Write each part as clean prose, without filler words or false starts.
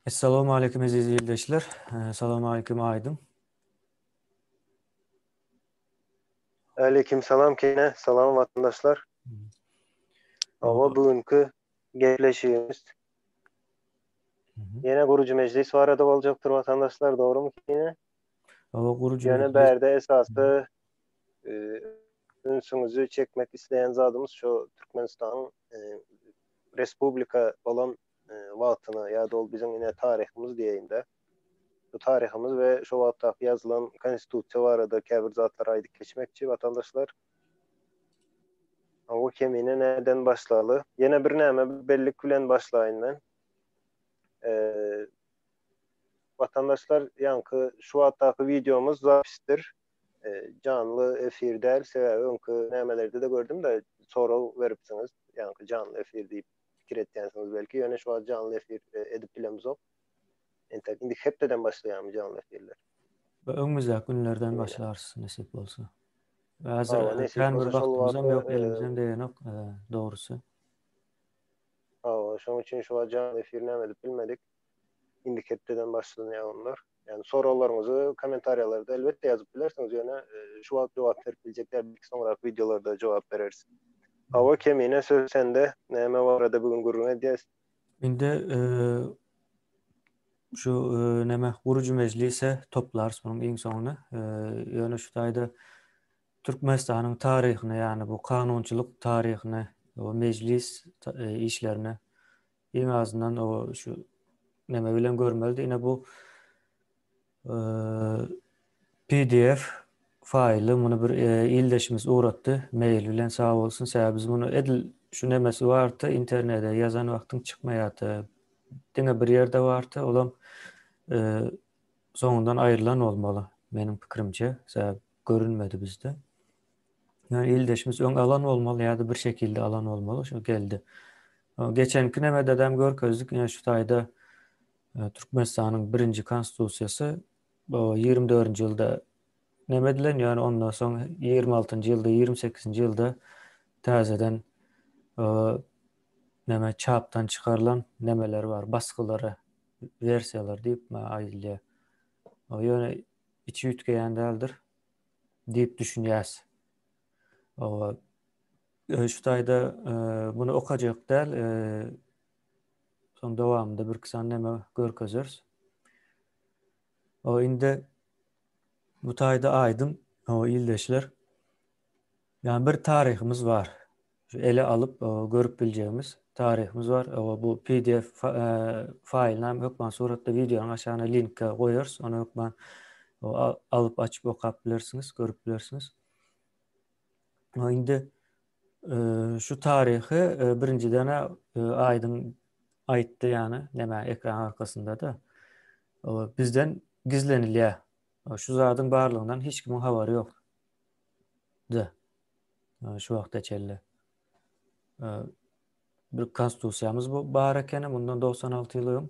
Essalamu aleýkum eziz ildeşler. Salam aleýkum Aýdyň. Aleýkim salam Kene, salam watandaşlar. Hawa bu günki gepleşigimiz ýene gurujy mejlis barada boljakdyr watandaşlar, dogrymy Kene? Hawa gurujy Ýöne bärde esasy ünsüňizi çekmek isleýän zadymyz şu Türkmenistanyň respublika bolan wagtyna ýa-da ol biziň ine taryhymyz diýeýin-de. Bu taryhymyz we şo wagtdaky ýazylan konstitusiýa barada käbir zatlary aýdyp geçmekçi watandaşlar. Hawa Kemine näden başlaly? Ýene bir näme bellik bilen başlaýyn men. Watandaşlar ýaňky şu wagtdaky wideomyz zapisdir. Janly efir däl sebäbi öňki nämelerde-de gördüm-de sorag beripsiňiz ýaňky janly efir diýip. pikir etýänsiňiz belki, ýöne şu wagt janly efir edip bilemzok. Entek indiki hepdeden başlaýarmy janly efirler? Öňümizdäki günlerden başlarys nesip bolsa. Häzir kän bir wagtymyzam ýok, elimizem degenok, dogrusy. Hawa, şonuň üçin şu wagt janly efir näme edip bilmedik. Indiki hepdeden başlanýar onlar. Ýagny soraglaryňyzy kommentariýalarda elbetde ýazyp bilersiňiz, ýöne şu wagt jogap berip biljek däl, belki soňraky wideolarda jogap bereris. Hawa Kemine söz sende, näme barada bu gün gürrüň edýäs? Indi şu näme gurujy mejlise toplarys munuň iň soňuny. Ýöne şu taýda Türkmenistanyň taryhyny, ýagny bu kanunçylyk taryhyny, mejlis işlerini Iň azyndan o şu neme bilen görmelidi. Ine bu PDF faýly muny bir ildeşimiz ugratdy. Mail bilen sag bolsun. Sebäbi biz muny edil şu nemesi bardy, internete ýazan wagtyň çykmaýardy. Diňe bir ýerde bardy, olam soňundan aýrylan bolmaly meniň pikirimçe. Sebäbi görünmedi bizde. Ýöne ildeşimiz öň alan bolmaly ýa-da bir şekilde alan bolmaly, şo geldi. Geçenki nemededem görkezdik, ýa şu taýda e, Türkmenistanyň birinji konstitusiýasy bu 24-nji ýylda neme edilen, ýöne ondan soň 26-njy ýylda, 28-nji ýylda täzeden e, neme çapdan çykarylan nemeler bar, basgylary, wersiýalar diýip aýdylýar. Ýöne içi üýtgeýän däldir. diýip düşünýäs. Owa şu taýda muny okajak däl. Soň dowamynda bir iki sany näme görkezeris. O indi bu taýda aýdyň, o ildeşler. Ýani bir taryhymyz bar. Şu ele alyp görüp biljegimiz taryhymyz bar. O bu PDF faýlyny hem hökman suratda wideonyň aşagyna linke goýarys. Ony hökman alyp açyp okap bilersiňiz, görüp bilersiňiz. Indi şu taryhy birinjiden aýdyň aýtdy ýany näme ekran arkasynda-da bizden gizlenilýär. Şu zadyň barlygyndan hiç kimiň habary ýok. Da. Şu wagta çenli. Bir konstitusiýamyz bar ekeni mundan 96 ýyl öň.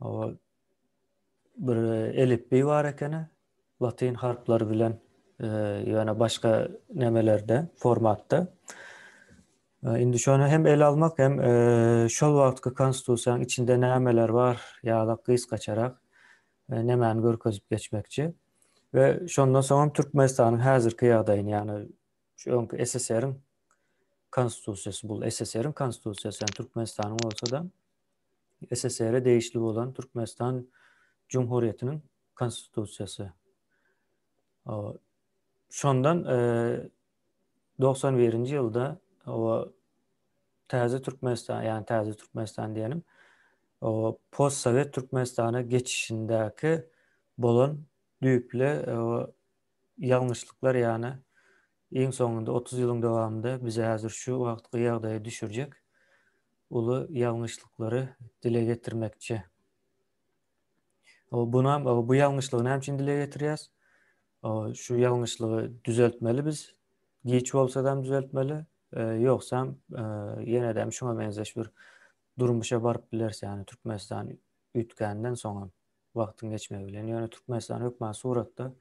O bir elipbiý bar ekeni latyn harplary bilen ýöne başga nemelerde formatda. Indi şony hem ele almak hem şol wagtky konstitusiýanyň içinde nämeler bar ýa-da gysgaçarak nemäni görkezip geçmekçi. We şondan soň hem Türkmenistanyň häzirki ýagdaýyny, ýagny şu öňki SSR-iň konstitusiýasy bul SSR-iň konstitusiýasy, ýagny Türkmenistanyň bolsa-da SSR-e degişli bolan Türkmenistan Cumhuriyetiniň konstitusiýasy. Şondan 91-nji ýylda o täze Türkmenistan, ýagny täze Türkmenistan diýenim, o postsowet Türkmenistana geçişindäki bolan düýpli ýalňyşlyklar ýagny iň soňunda 30 ýylyň dowamynda bizi häzir şu wagtky ýagdaýa düşürjek uly ýalňyşlyklary dile getirmekçi. Bunam bu ýalňyşlygy näme üçin dile getirýäs? Şu ýalňyşlygy düzeltmeli biz. Giç bolsadam düzeltmeli. Ýogsam ýene-de şuňa meňzeş bir durmuşa baryp bileris, ýagny Türkmenistan üýtgänden soňam wagtyň geçmegi bilen. Ýöne Türkmenistan hökman suratda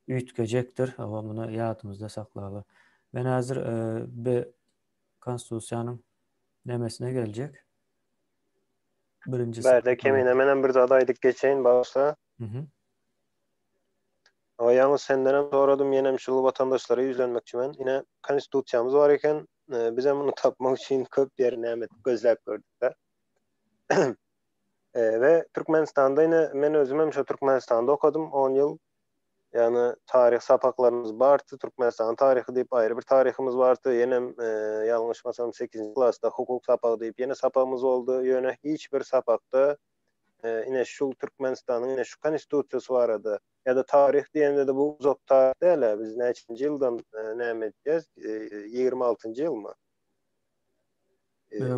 üýtgejekdir. Hawa, muny ýadymyzda saklaly. Men häzir bi konstitusiýanyň nemesine geljek. Birinjisi. Bärde Kemine menem bir zat aýdyp geçeýin bagyşla. Mhm. Hawa ýalňyz sendenem soradym ýenem şul watandaşlara ýüzlenmekçi men. Ine konstitusiýamyz bar eken. Bizem muny tapmak üçin köp ýer näme etdik gözläp gördük-de. We Türkmenistanda ine men özümem şo Türkmenistanda okadym 10 ýyl. Ýagny taryh sapaklarymyz bardy, Türkmenistanyň taryhy diýip aýry bir taryhymyz bardy. Ýenem ýalňyşmasam sekizinji klasda hukuk sapagy diýip ýene sapagymyz boldy. Ýöne hiç bir sapakda ine şu Türkmenistanyň ine şu konstitusiýasy barada ýa-da taryh diýende-de bu uzak taryh däl-ä, biz näçinji ýyldan näme edýäs, 26-njy ýylmy?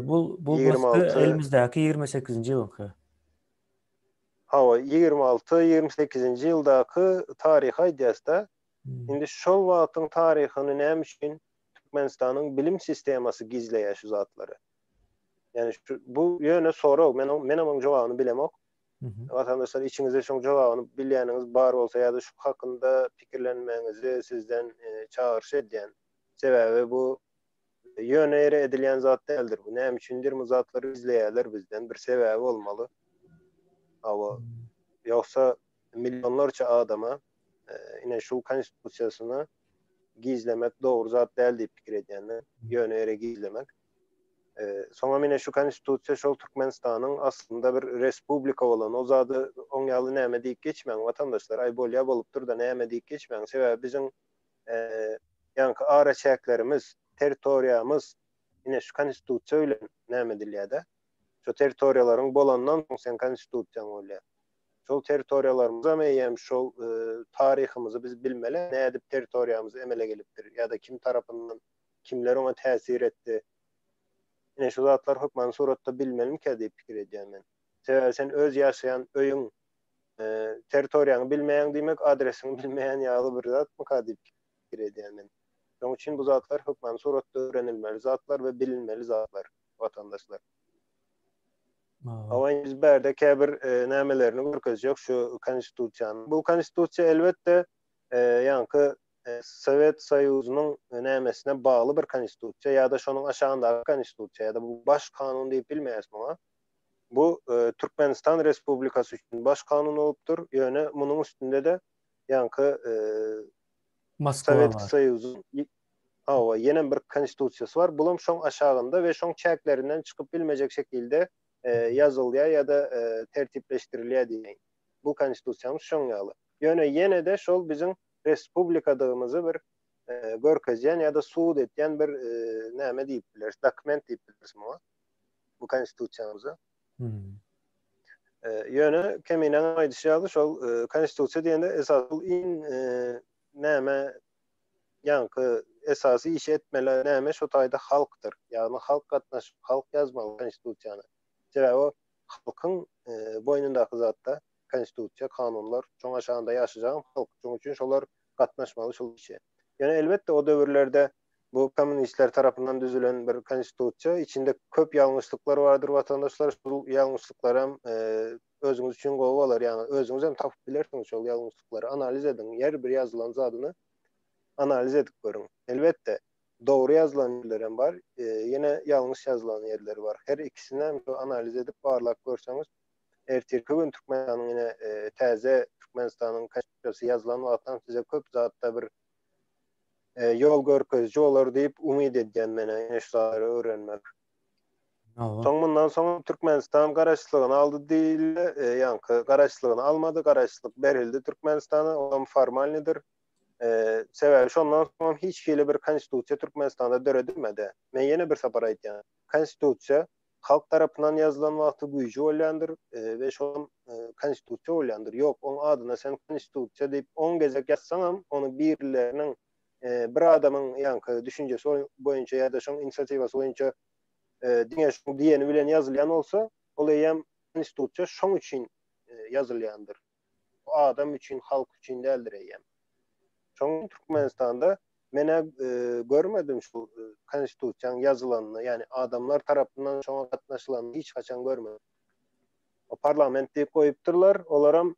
Bu bu elimizdäki 28-nji ýylyňky. Hawa, 26, 28-nji ýyldaky taryhy aýdýas-da. Indi şol wagtyň taryhyny näme üçin Türkmenistanyň bilim sistemasy gizleýär şu zatlary? Ýani şu bu ýöne sorag, men men onuň jogabyny bilemok. Watandaşlar içiňizde şoň jogabyny bilýäniňiz bar bolsa ýa-da şu hakynda pikirlenmegiňizi sizden çagyryş edýän. Sebäbi bu Ýöne ýere edilýän zat däldir bu. Näme üçindir bu zatlary gizleýärler bizden. Bir sebäbi bolmaly. Hawa. Ýogsa millionlarça adama ine şu konstitusiýasyny gizlemek dogry zat däl diýip pikir edýän men. Ýöne ýere gizlemek. Soňam ine şu konstitusiýa şol Türkmenistanyň aslynda bir respublika bolan o zady oň ýaly näme diýip geçmäň watandaşlar. Aý bolýa bolupdyr-da näme diýip geçmäň. Sebäbi biziň ýaňky araçäklerimiz, territoriýamyz ine şu konstitusiýa bilen näme edilýär-de. Şu territoriýalaryň bolandan soň seň konstitusiýaň bolýar. Şol territoriýalarymyzam eýýäm şol taryhymyzy biz bilmeli, nädip territoriýamyz emele gelipdir ýa-da kim tarapyndan, kimler oňa täsir etdi. Ine şu zatlar hökmany suratda bilmelimikä diýip pikir edýän men. Sebäbi sen öz ýaşaýan öýüň territoriýaňy bilmeýäň diýmek, adresiňi bilmeýän ýaly bir zatmyka diýip pikir edýän men. Şonuň üçin bu zatlar hökmany suratda öwrenilmeli zatlar we bilinmeli zatlar, watandaşlar. Hawa, biz bärde käbir nämelerini görkezjek şu konstitusiýanyň. Bu konstitusiýa elbetde ýaňky Sowet Soýuzynyň nämesine bagly bir konstitusiýa ýa-da şonuň aşagyndaky konstitusiýa ýa-da bu baş kanun diýip bilmeýäris muňa. Bu Türkmenistan Respublikasy üçin baş kanun bolupdyr, ýöne munuň üstünde-de ýaňky Moskwa Sowet Soýuzyň hawa, ýenem bir konstitusiýasy bar. Bulam şoň aşagynda we şoň çäklerinden çykyp bilmejek şekilde ýazylýar ýa-da tertipleşdirilýär diýeýin. Bu konstitusiýamyz şoň ýaly. Ýöne ýene-de şol biziň respublikadygymyzy bir görkezýän ýa-da subut etýän bir näme diýip bileris, dokument diýip bileris muňa. Bu konstitusiýamyza. Hmm. Ýöne Keminäň aýdyşy ýaly şol konstitusiýa diýende esasy iň näme ýaňky esasy işi etmeli näme şo taýda halkdyr. Ýagny halk gatnaşyp, halk ýazmaly konstitusiýany. Sebäbi o halkyň boýnundaky zatda konstitusiýa, kanunlar, şoň aşagynda ýaşajagam halk. Şoň üçin şolar gatnaşmaly şol işe. Ýöne elbetde o döwürlerde bu kommunistler tarapyndan düzülen bir konstitusiýa, içinde köp ýalňyşlyklar bardyr watandaşlar, şol ýalňyşlyklaram özüňiz üçin gowy bolar, ýagny özüňiz hem tapyp bilersiňiz şol ýalňyşlyklary, analiz ediň, her bir ýazylan zadyny analiz edip görüň. Elbetde, dogry ýazylan ýerleri hem bar, ýene ýalňyş ýazylan ýerleri bar. Her ikisini hem analiz edip barlap görseňiz, ertirki gün Türkmenistanyň ine täze Türkmenistanyň konstitusiýasy ýazylan wagtam size köp zatda bir ýol görkeziji bolar diýip umyt edýän men ine şu zatlary öwrenmek. Soň mundan soň Türkmenistan garaşsyzlygyny aldy diýildi, ýaňky garaşsyzlygyny almady, garaşsyzlyk berildi Türkmenistana, olam formalnydyr. Sebäbi şondan soňam hiç hili bir konstitusiýa Türkmenistanda döredilmedi. Men ýene bir sapar aýtýan. Konstitusiýa halk tarapyndan ýazylan wagty güýji bolýandyr we şolam konstitusiýa bolýandyr. Ýok, oň adyna sen konstitusiýa diýip on gezek ýazsaňam, ony birileriniň bir adamyň ýaňky düşünjesi boýunça ýa-da şoň inisiatiwasy boýunça diňe şoň diýeni bilen ýazylýan bolsa, ol eýýäm konstitusiýa şoň üçin ýazylýandyr. Bu adam üçin, halk üçin däldir eýýäm. Şoň üçin Türkmenistanda men-ä görmedim şu konstitusiýaň ýazylanyny, ýagny adamlar tarapyndan şoňa gatnaşylanyny hiç haçan görmedim. O parlament diýip goýupdyrlar, olaram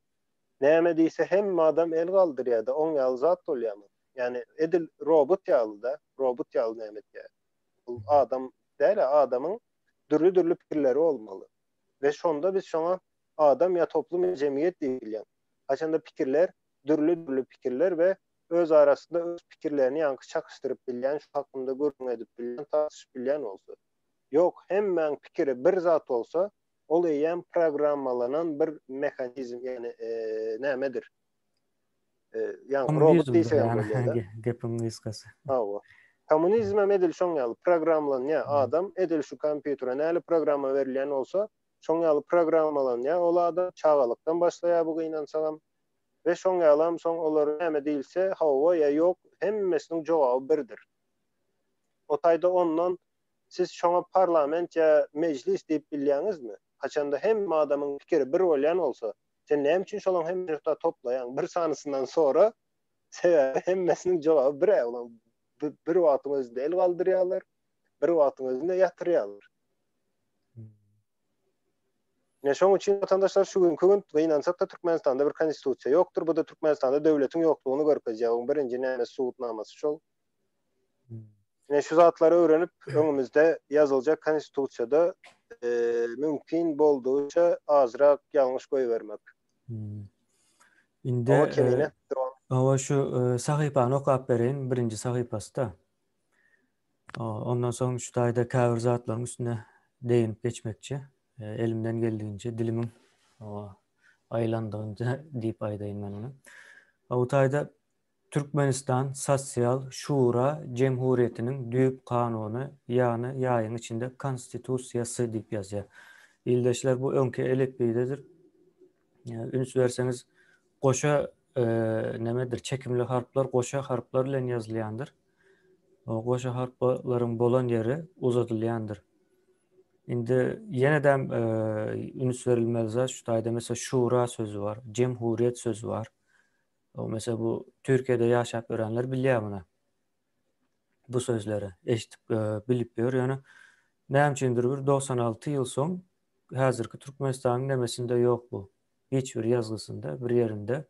näme diýse hemme adam el galdyrýar-da, oň ýaly zat bolýarmy? Ýagny edil robot ýaly-da, robot ýaly näme etýär. Bu adam däl-ä, adamyň dürli-dürli pikirleri bolmaly. We şonda biz şoňa adam ýa toplum ýa jemgyýet diýip bilýän. Haçanda pikirler dürli-dürli pikirler we öz arasynda öz pikirlerini ýaňky çakyşdyryp bilýän, şu hakynda gürrüň edip bilýän, tartyşyp bilýän bolsa. Ýok, hemmäň pikiri bir zat bolsa, ol eýýäm programmalanan bir mehanizm, ýagny nämedir? Ýaňky robot diýsek hem bolýar-da. Gepiň gysgasy. Hawa. Kommunizm hem edil şoň ýaly programlanýar. Adam edil şu kompýutere näli programma berilýän bolsa, şoň ýaly programmalanýar ol adam. Çagalykdan başlaýar bu gynansagam. We şoň ýalam soň olar näme diýilse, hawa ýa ýok, hemmesiniň jogaby birdir. O taýda ondan siz şoňa parlament ýa mejlis diýip bilýäňizmi? Haçanda hemme adamyň pikiri bir bolýan bolsa, sen näme üçin şolaň hemmesini şo toplaýaň? Bir sanysyndan sora, sebäbi hemmesiniň jogaby bir-ä, olar bir wagtyň özünde el galdyrýarlar, bir wagtyň özünde ýatyrýarlar. Ine şoň üçin watandaşlar şu günki gün gynansak-da Türkmenistanda bir konstitusiýa ýokdur. Bu-da Türkmenistanda döwletiň ýoklugyny görkezýär. Oň birinji näme subutnamasy şol. Ine şu zatlary öwrenip öňümizde ýazyljak konstitusiýada mümkin boldugyça azrak ýalňyş goýbermek. Indi Hawa şu sahypany okap bereýin birinji sahypasy-da. Ondan soň şu taýda käbir zatlaryň üstüne değinip geçmekçi. Elimden geldiğince dilimiň aýlandygynca diýip aýdaýyn men ony. Bu taýda Türkmenistan Sosial Şura Jemhuriýetiniň düýp kanuny, ýagny ýaýyň içinde Konstitusiýasy diýip ýazýar. Ildeşler bu öňki elipbiýdedir. Üns berseňiz goşa nemedir çekimli harplar goşa harplar bilen ýazylýandyr. O goşa harplaryň bolan ýeri uzadylýandyr. Indi ýene-de üns berilmeli zat şu taýda mesela şura sözi bar, jemhuriýet sözi bar. O mesela bu Türkiýede ýaşap ýörenler bilýär muny. Bu sözleri eşidip e, bilip ýör. Ýöne näme üçindir bir 96 ýyl soň häzirki Türkmenistanyň nemesinde ýok bu. Hiç bir ýazgysynda, bir ýerinde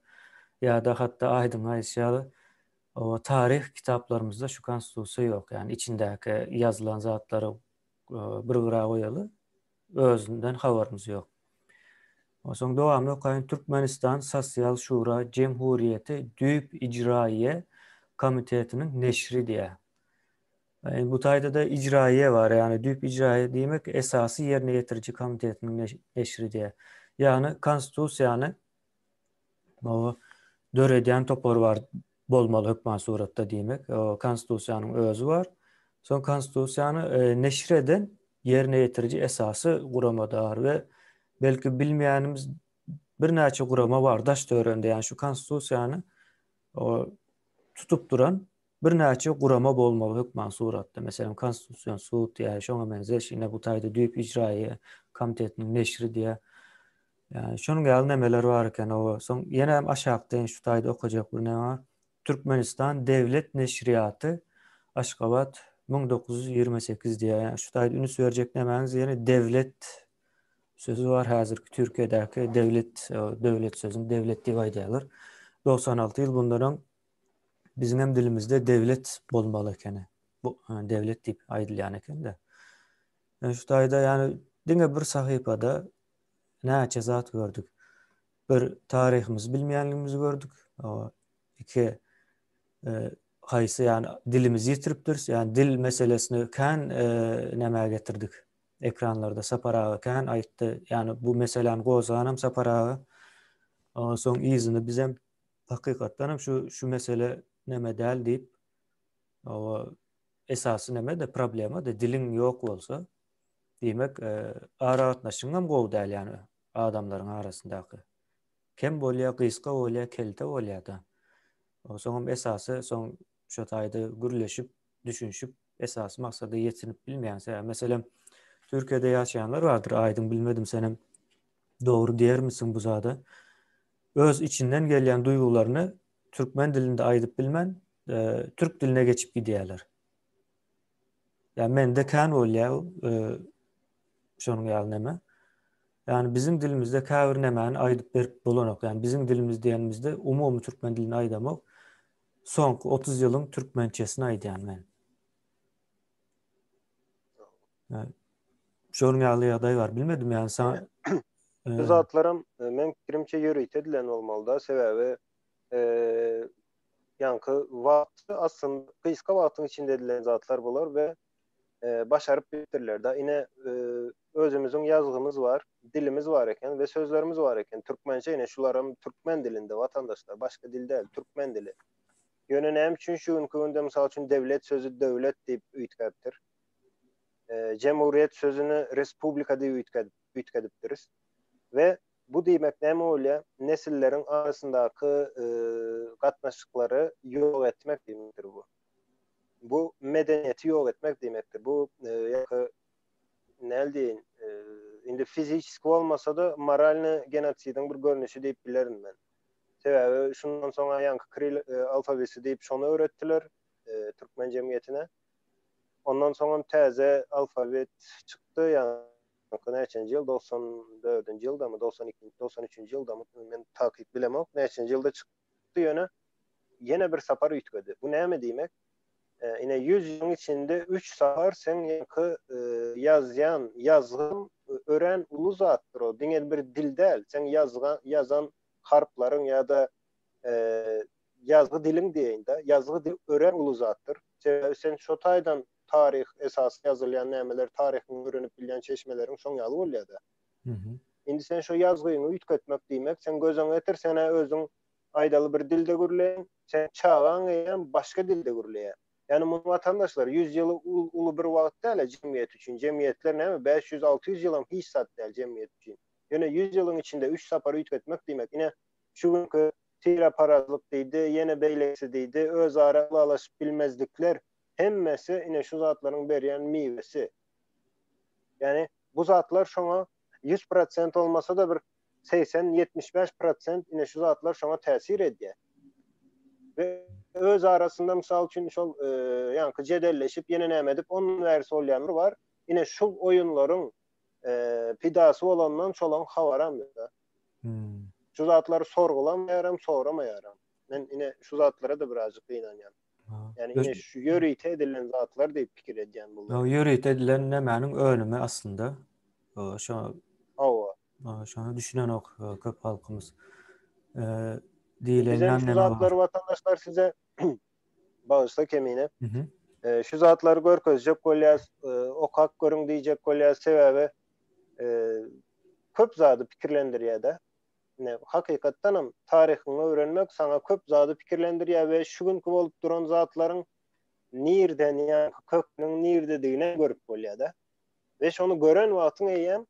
ýa-da hatda aýdyň aýdyşy ýaly o taryh kitaplarymyzda şu konstitusiýa ýok. Ýani içindäki ýazylan zatlary e, bir gyra goýaly. Özünden habarymyz ýok. Onsoň dowamly okaýyn, Türkmenistan Sosial Şura Jemhuriýeti Düýp Ijraýe Komitetiniň neşri diýýär. Indi bu taýda-da ijraýe bar, ýagny düýp ijraýe diýmek esasy ýerine ýetiriji komitetiniň neşri diýýär. Ýagny konstitusiýany döredýän topar bar bolmaly hökman suratda diýmek. Konstitusiýanyň özi bar. Soň konstitusiýany e, neşir eden ýerine ýetiriji esasy gurama bar we belki bilmeýänimiz birnäçe gurama bar daş töwereginde ýagny şu konstitusiýany tutup duran birnäçe gurama bolmaly hökman suratda. Meselem, Konstitusion sud ýa şoňa meňzeş, ine bu taýda düýp ijraýy komitetiniň neşri diýýär. Ýani şonuň ýaly nemeler bar eken oba. Soň ýene hem aşakda şu taýda okajak bir neme bar. Türkmenistan döwlet neşirýaty Aşgabat 1928 diýýär. Ýani şu taýda üns berjek nemäňiz ýene döwlet sözi bar häzirki Türkiýedäki döwlet döwlet sözüni döwlet diýip aýdýarlar. 96 ýyl bundan öň biziň hem dilimizde döwlet bolmaly ekeni. Bu döwlet diýip aýdylýan eken-de. Yani şu taýda ýani diňe bir sahypada näçe zat gördük. Bir taryhymyzy bilmeýänligimizi gördük. Iki e, haýsy ýani dilimizi ýitiripdiris. Ýani dil meselesini kän e, nämä getirdik. Ekranlarda Sapar aga kän aýtdy. Ýani bu meseläni gozganam Sapar aga. Soň yzyny bizem hakykatdan hem şu şu mesele neme däl diýip o esasy neme de problema de diliň ýok bolsa diýmek e, aragatnaşygyň hem gowy däl ýani adamlaryň arasyndaky. Kem bolýar, gysga bolýar, kelte bolýar da. Soňam esasy soň şo taýda gürleşip, düşünişip esasy maksada ýetinip bilmeýän. Sebäbi meselem Türkiýede ýaşaýanlar bardyr, aýdyň bilmedim senem dogry diýermisiň bu zada. Öz içinden gelýän duýgularyny türkmen dilinde aýdyp bilmän, e, türk diline geçip gidýärler. Ýa mende kän bolýar e, şonuň ýaly neme. Ýani biziň dilimizde käbir nemäni aýdyp berip bolanok. Ýani biziň dilimiz diýenimizde umumy türkmen dilini aýdamok. Soňky 30 ýylyň türkmençesini aýdýan men. Şonuň ýaly ýagdaý bar. Bilmedim ýani saňa Bu zatlaram meň pikirimçe ýörite edilen bolmalyda, sebäbi ýaňky wagty aslynda gysga wagtyň içinde edilen zatlar bular we başaryp bilipdirler-de. Ine özümiziň ýazgymyz bar, dilimiz bar eken we sözlerimiz bar eken. Türkmençe ine şularam türkmen dilinde watandaşlar, başga dil däl, türkmen dili. Ýöne näme üçin şu günki günde mysal üçin dewlet sözi döwlet diýip üýtgäpdir? Jemhuriýet sözüni respublika diýip üýtgedipdiris. We bu diýmek näme bolýar? Nesilleriň arasyndaky gatnaşyklary ýok etmek diýmekdir bu. Bu medeniýeti ýok etmek diýmekdir. Bu ýa-da näl diýeýin, indi fiziçeski bolmasa-da moralny genosidiň bir görnüşi diýip bilerin men. Sebäbi şundan soň ýaňky kril alfabesi diýip şony öwretdiler türkmen jemgyýetine. Ondan soňam täze alfabet çykdy, ýaňky näçenji ýyl, 94-nji ýyldamy, 92, 93-nji ýyldamy, men takyk bilemok, näçenji ýylda çykdy, ýöne ýene bir sapar üýtgedi. Bu näme diýmek? Ine 100 ýylyň içinde 3 sapar seň ýaňky ýazýan ýazgyň örän uly zatdyr o, diňe bir dil däl, seň ýazgan ýazan harplaryň ýa-da ýazgy diliň diýeýin-de, ýazgy dil örän uly zatdyr. Sebäbi sen şo taýdan taryh esasy ýazylýan nämeler, taryhyňy öwrenip bilýän çeşmeleriň şoň ýaly bolýar-da. Indi sen şo ýazgyňy üýtgetmek diýmek, sen göz öňüne getir, sen-ä özüň aýdaly bir dilde gürleýäň, seň çagaň eýýäm başga dilde gürleýär. Ýagny muny watandaşlar, ýüz ýyl uly bir wagt däl-ä jemgyýet üçin. Jemgyýetler näme, 500, 600 ýylam hiç zat däl jemgyýet üçin. Ýöne ýüz ýylyň içinde üç sapar üýtgetmek diýmek, ine, şu günki tireparazlyk diýdi, ýene beýlekisi diýdi, özara ylalaşyp bilmezlikler, hemmesi ine şu zatlaryň berýän miwesi. Ýagny bu zatlar şoňa 100% bolmasa-da bir 80, 75% ine şu zatlar şoňa täsir edýär. We öz arasynda mysal üçin şol e, ýaňky jedelleşip ýene näme edip ondan bärisi bolýanlar bar. Ine şu oýunlaryň e, pidasy bolandan şolaň habaram ýok. Hmm. Şu zatlary sorgulamaýaram, soramaýaram. Men ine şu zatlara-da birazjyk gynanýan. Ýani ine şu ýörite edilen zatlar diýip pikir edýän bular. Ýörite edilen nämäniň önümi aslynda. Şo Hawa. Şona düşünenok köp halkymyz. Diýilen Bizem şu zatlary watandaşlar size bagyşla kemine. Şu zatlary görkezjek bolýas, okap görüň diýjek bolýas, sebäbi köp zady pikirlendirýär-de. Ine, hakykatdanam taryhyňy öwrenmek saňa köp zady pikirlendirýär we şu günki bolup duran zatlaryň nirden ýa köküniň nirdedigini görüp bolýar-da. We şony gören wagtyň eýýäm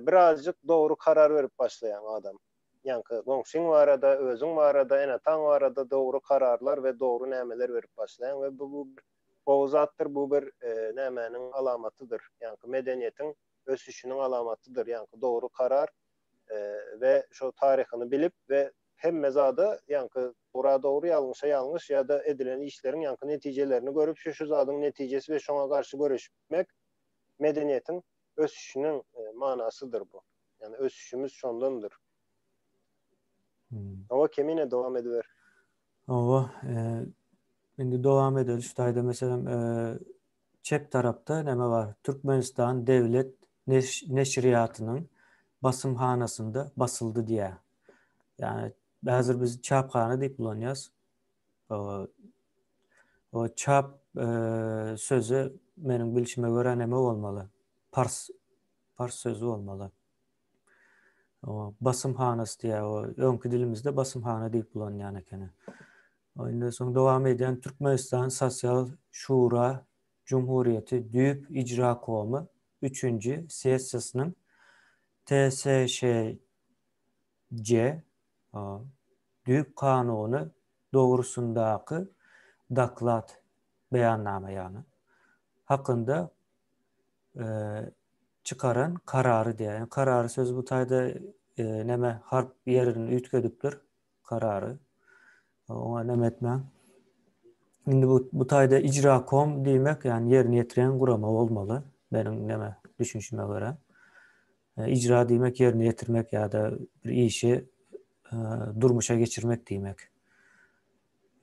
birazjyk dogry karar berip başlaýaň adam. Ýaňky goňşyň barada, özüň barada, ene-ataň barada dogry kararlar we dogry nämeler berip başlaýaň we bu bir gowy zatdyr, bu bir nämäniň alamatydyr, ýaňky medeniýetiň ösüşiniň alamatydyr, ýaňky dogry karar we şo taryhyny bilip we hemme zada ýaňky dogry dogry ýalňyşa ýalňyş ýa-da edilen işleriň ýaňky netijelerini görüp şu şu zadyň netijesi we şoňa garşy göreşmek medeniýetiň ösüşiniň manasydyr bu. Ýagny ösüşimiz şondandyr. Hmm. Hawa Kemine dowam ediber. Hawa, indi dowam edeli şu taýda meselem Çep tarapda näme bar? Türkmenistan döwlet neşirýatynyň basymhanasynda basyldy diýýär. Ýagny häzir biz çaphana diýip ulanýarys. O çap e, sözi meniň bilşime görä näme bolmaly? Pars pars sözi bolmaly. O basymhanasy diýýär. O öňki dilimizde basymhana diýip ulanýan ekeni. Ondan soň dowam edýän Türkmenistan Sosial Şura Jumhuriýeti Düýp Icrakomy üçünji sessiýasynyň TSŞJ Düýp Kanuny dogrusyndaky doklad, beýannama ýagny, hakynda çykaran karary diýýär. Ýagny karary sözi bu taýda näme harp ýerini üýtgedipdir. Karary. Oňa näme etmäň. Indi bu bu taýda icrakom diýmek, ýagny ýerine ýetirýän gurama bolmaly. Meniň näme düşünişime görä. E, icra diýmek ýerine ýetirmek ýa-da bir işi e, durmuşa geçirmek diýmek.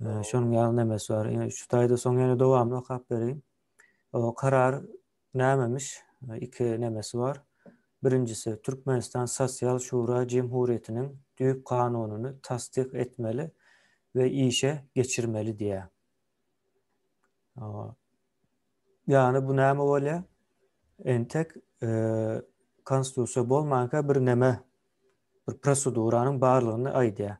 E, şonuň ýaly nemesi bar. Ýene şu taýda soň ýene dowamyny okap bereýin. O karar nämemiş? Iki nemesi bar. Birinjisi Türkmenistan Sosial Şura Jemhuriýetiniň düýp kanunyny tassyk etmeli we işe geçirmeli diýýär. Ýagny bu näme bolýar? Entek konstitusiýa bolmanka bir neme bir proseduranyň barlygyny aýdýar.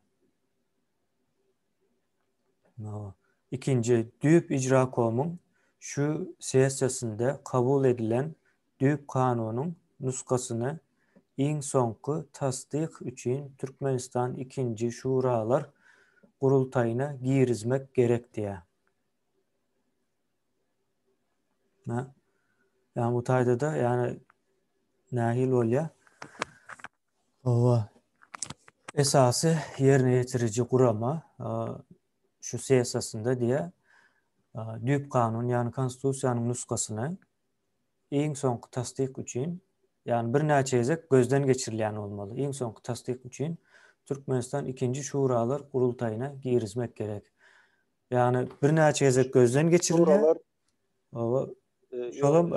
Ikinji düýp ijrakomyň şu sessiýasynda kabul edilen düýp kanunyň nusgasyny iň soňky tassyk üçin Türkmenistan ikinji Şuralar gurultaýyna girizmek gerek diýýär. Ýa bu taýda-da ýagny nähili bolýar? Hawa. Esasy ýerine ýetiriji gurama şu sessiýasynda diýýär, düýp kanun, ýagny konstitusiýanyň nusgasyny iň soňky tassyk üçin, ýagny birnäçe gezek gözden geçirilýän bolmaly, iň soňky tassyk üçin Türkmenistan ikinji Şuralar gurultaýyna girizmek gerek. Ýagny birnäçe gezek gözden geçirilýär. Şuralar Hawa. Şolam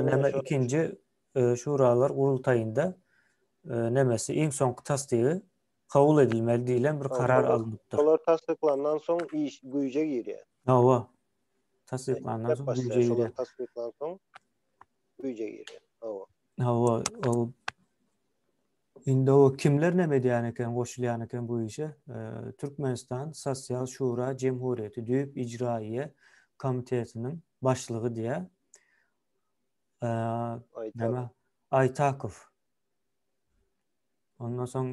näme ikinji Şuralar gurultaýynda nemesi iň soňky tassygy kabul edilmeli diýlen bir karar alnypdyr. Olar tassyklandan soň iş güýje girýär. Hawa. Tassyklandan soň güýje girýär. Şolar tassyklandan soň güýje girýär. Hawa. Hawa, ol Indi o kimler neme edýän eken, goşulýan eken bu işe? Türkmenistan Sosial Şura Jemhuriýeti Düýp Ijraiýe Komitetiniň başlygy diýýär. Näme? Aýtakow. Ondan soň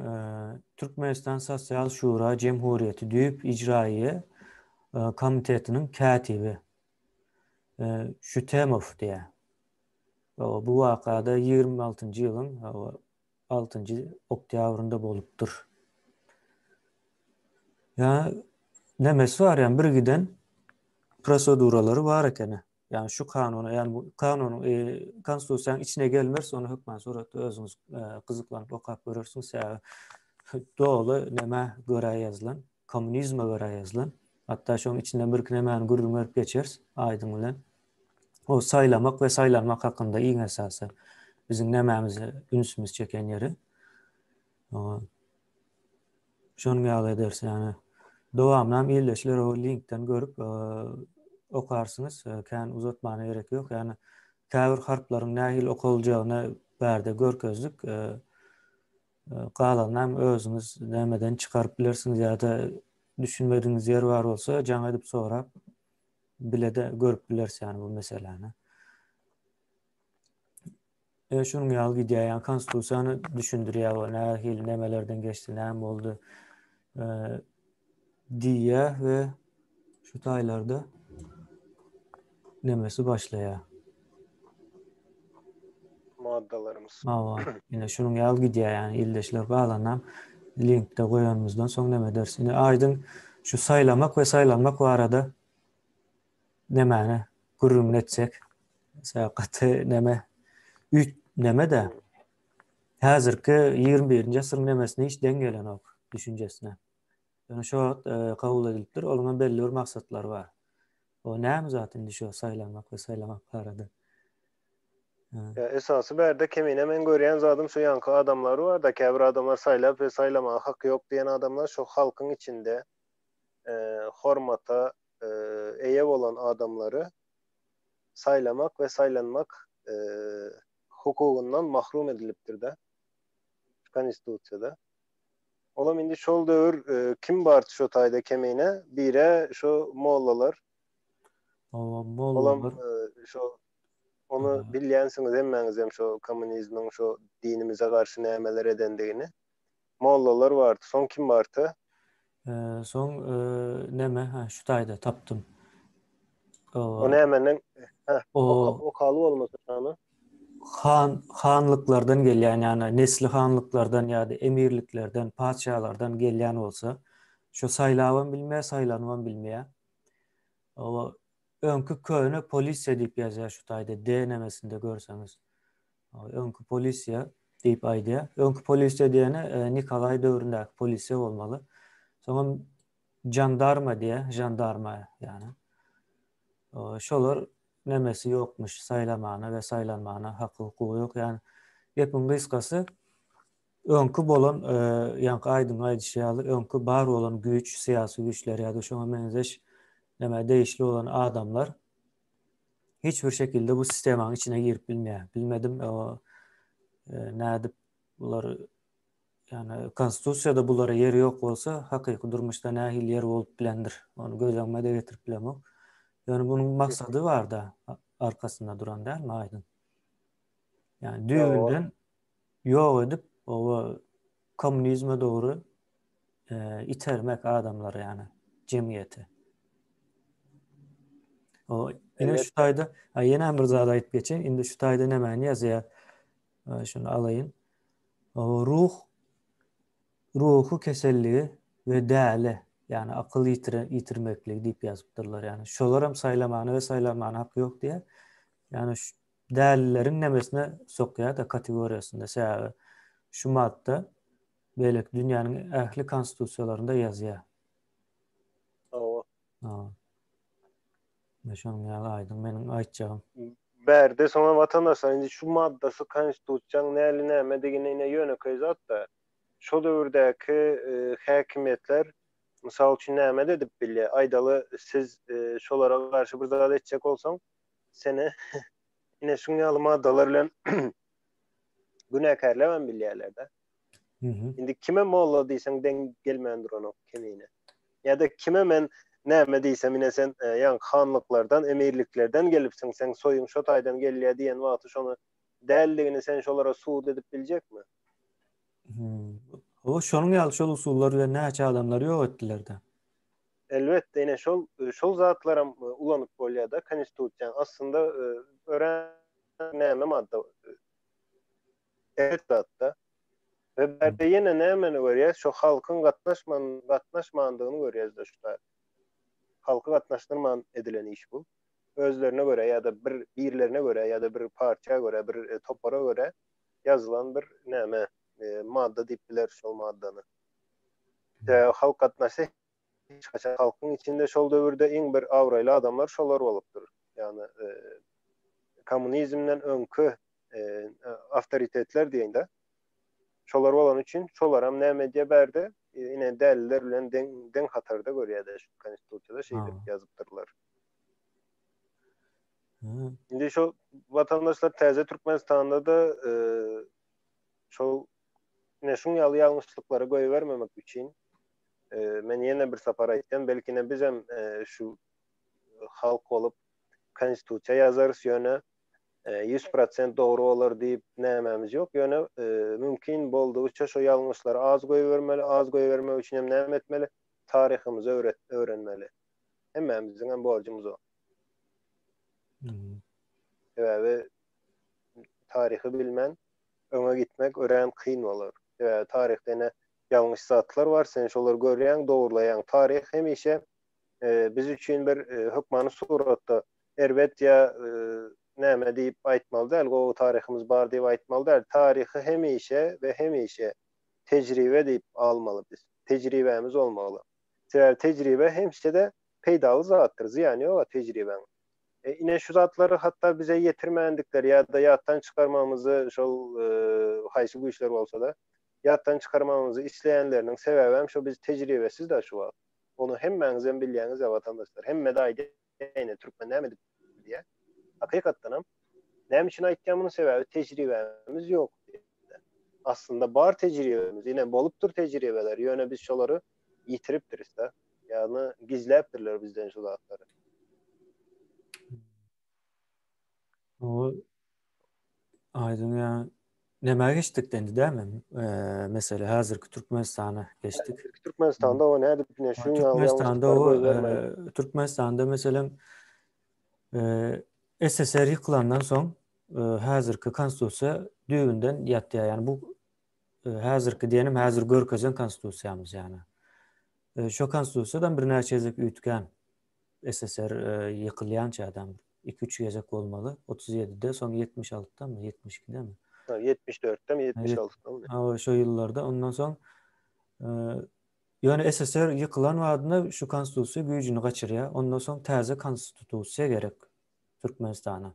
Türkmenistan Sosial Şura Jemhuriýeti Düýp Ijraiýe Komitetiniň kätibi Şütemow diýýär. Bu wakada 26-njy ýylyň altynjy oktýabrynda bolupdyr. Ýa nemesi bar, ýa bir giden proseduralary bar ekeni. Ýa şu kanuna, ýa bu kanunyň e, konstitusiýanyň içine gelmeris, ony hökman suratda özüňiz e, gyzyklanyp okap görersiňiz. Sebäbi doly nämä görä ýazylan, kommunizme görä ýazylan. Hatda şonuň içinden birki nämäni gürrüň berip geçeris Aýdyň bilen. O saýlamak we saýlanmak hakynda iň esasy biziň nämämizi ünsümiz çeken ýeri. Şonuň ýaly ederis ýagny. Dowamyny hem ildeşler o linkden görüp okarsyňyz. Kän uzatmana gerek ýok. Ýagny käbir harplaryň nähili okaljagyny bärde görkezdik. Galanyny hem özüňiz nämeden çykaryp bilersiňiz ýa-da düşünmedigiňiz ýer bar bolsa jaň edip sorap bile-de görüp bileris ýagny bu meseläni. E, şunuň ýaly gidýär, ýagny konstitusiýany düşündirýär we nähili nemelerden geçdi, näme boldy e, diýýär we şu taýlarda nemesi başlaýar. Maddalarymyz. Hawa, ine şunuň ýaly gidýär, ýagny ildeşler galanam linkde goýanymyzdan soň neme ederis. Ine aýdyň şu saýlamak we saýlanmak barada nemäni gürrüňini etsek. Mesela gaty neme üýt neme-de häzirki 21-nji asyryň nemesine hiç deň gelenok düşünjesine. Ýöne şo wagt e, kabul edilipdir, onuň hem belli bir maksatlary bar. O näme zat indi şo saýlanmak we saýlamak barada? Ya esasy bärde kemine men görýän zadym şu ýanky adamlar bar-da, käbir adamlar saýlap we saýlamaga haky ýok diýen adamlar şo halkyň içinde e, hormata e, eýe bolan adamlary saýlamak we saýlanmak e, hukugyndan mahrum edilipdir-de konstitusiýada. Olam indi şol döwür e, kim bardy şo taýda kemine? Bire şo mollalar. Hawa, mollalar. Olam e, şo ony bilýänsiňiz hemmäňiz hem şo kommunizmiň şo dinimize garşy nämeler edendigini. Mollalar bardy. Soň kim bardy? Soň neme, ha, şu taýda tapdym. O nämenden? Ha, okaly bolmasa şony. Han hanlyklardan gelýän, ýagny nesli hanlyklardan ýa-da emirliklerden, patyşalardan gelýän bolsa, şu saýlabam bilmeýär, saýlanybam bilmeýär. O öňki köne polisiýa diýip ýazýar şu taýda D nemesinde görseňiz. Öňki polisiýa diýip aýdýar. Öňki polisiýa diýeni e, Nikolaý döwründäki polisiýa bolmaly. Soňam jandarma diýýär, jandarma ýagny. Şolar nemesi ýokmuş saýlamana we saýlanmana haky hukugy ýok. Ýani gepiň gysgasy öňki bolan ýaňky aýdyň aýdyşy ýaly öňki bar bolan güýç, syýasy güýçler ýa-da şoňa meňzeş nämä degişli bolan adamlar hiç bir şekilde bu sistemanyň içine girip bilmeýär. Bilmedim o nädip bular ýani konstitusiýada bulara ýer ýok bolsa, hakyky durmuşda nähili ýer bolup bilendir? Ony göz öňüme-de getirip bilemok. Ýöne munuň maksady bar-da, arkasynda duran dälmi aýdyň? Ýani düýbünden ýok edip, oba kommunizme dogry itermek adamlary ýani jemgyýeti. O ine şu taýda, ýene bir zat aýdyp geçeýin. Indi şu taýda nämäni ýazýar? Şuny alaýyn. O ruh ruhy keselligi we däli, ýagny akyl ýitire ýitirmekligi diýip ýazypdyrlar. Ýagny şolar hem saýlamana we saýlanmana haky ýok diýýär. Ýagny dälileriň nemesine sokýar-da kategoriýasynda. Sebäbi şu madda beýleki dünýäniň ähli konstitusiýalarynda ýazýar. Hawa. Hawa. Ine şonuň ýaly aýdyň meniň aýtjagym. Bärde soňa watandaşlar indi şu maddasy konstitusiýaň näli nämedigini ine ýönekeý zatda. Şo döwürdäki häkimiýetler mysal üçin näme-de edip bilýär. Aýdaly siz şolara garşy bir zat etjek bolsaň seni ine şuň ýaly maddalar bilen günäkärläbem bilýärler-de. Indi kime molla diýseň deň gelmän duranok kemine. Ýa-da kime men näme diýsem ine sen e, ýaňky hanlyklardan, emirliklerden gelipsiň, seň soýuň şo taýdan gelýär diýen wagty şony däldigini sen şolara subut edip biljekmi? O şonuň ýaly şol usullar bilen näçe adamlary ýok etdiler-de. Elbetde ine şol şol zatlaram e, ulanyp bolýar-da konstitusiýany. Aslynda e, örän näme madda Elbetde. We bärde ýene nämeni görýäs? Şo halkyň gatnaşman gatnaşmandygyny görýäs-de şu taýda. Halky gatnaşdyrman edilen iş bu. Özlerine görä ýa-da bir birlerine görä ýa-da bir partiýa görä, bir topara görä ýazylan bir näme madda diýip bileris şol maddany. Sebäbi halk gatnaşsa hiç haçan halkyň içinde şol döwürde iň bir abraýly adamlar şolar bolupdyr. Ýagny kommunizmden öňki awtoritetler diýende şolar bolany üçin şolaram näme edýär bärde ine däliler bilen deň deň hatarda görýärde şu konstitusiýada şeýdip ýazypdyrlar. Indi şu watandaşlar täze Türkmenistanda-da şol ine şuň ýaly ýalňyşlyklary goýbermemek üçin men ýene bir sapar aýtýan belkine bizem şu halk bolup konstitusiýa ýazarys ýöne 100% dogry bolar diýip nämämiz ýok ýöne mümkin boldugyça şo ýalňyşlary az goýbermeli az goýbermek üçin hem näme etmeli taryhymyzy öwrenmeli hemmämiziň hem borjumyz o. Sebäbi taryhy bilmän öňe gitmek örän kyn bolar. Sebäbi taryhda ine ýalňyş zatlar bar, sen şolary görýäň, dogurlaýaň. Taryh hemişe biz üçin bir hökmany suratda erbet ýa näme diýip aýtmaly däl, gowy taryhymyz bar diýip aýtmaly däl. Taryhy hemişe we hemişe tejribe diýip almaly biz. Tejribämiz bolmaly. Sebäbi tejribe hemişe-de peýdaly zatdyr, zyýany ýok-a tejribäň. E, ine şu zatlary hatda bize ýetirmändikleri ýa-da ýatdan çykarmamyzy şol e, haýsy güýçler bolsa-da ýatdan çykarmamyzy isleýänleriniň sebäbi hem şo biz tejribesiz da şu wagt. Ony hemmäňiz hem bilýäňiz-ä watandaşlar. Hemme-de aýdýar ine türkmen näme edip diýýär. Hakykatdanam näme üçin aýtýan muny sebäbi tejribämiz ýok. Aslynda bar tejribemiz, ine bolupdyr tejribeler, ýöne biz şolary ýitiripdiris-de. Ýagny gizläpdirler bizden şu zatlary. O aýdyň ýa nämä geçdik dendi dämi? Eee mesele häzirki Türkmenistana geçdik. Häzirki Türkmenistanda o nädip ine şu Türkmenistanda o Türkmenistanda meselem eee SSR ýykylandan soň häzirki konstitusiýa düýbünden ýatýar. Ýani bu häzirki diýenim häzir görkezen konstitusiýamyz ýani. Şo konstitusiýadan birnäçe gezek üýtgän SSR ýykylýança adam 2-3 gezek bolmaly. 37-de, soň 76-damy, 72-demi? 74-demi, 76-damy? Hawa, şo ýyllarda. Ondan soň ýöne SSR ýykylan badyna şu konstitusiýa güýjüni gaçyrýar. Ondan soň täze konstitusiýa gerek. Türkmenistana.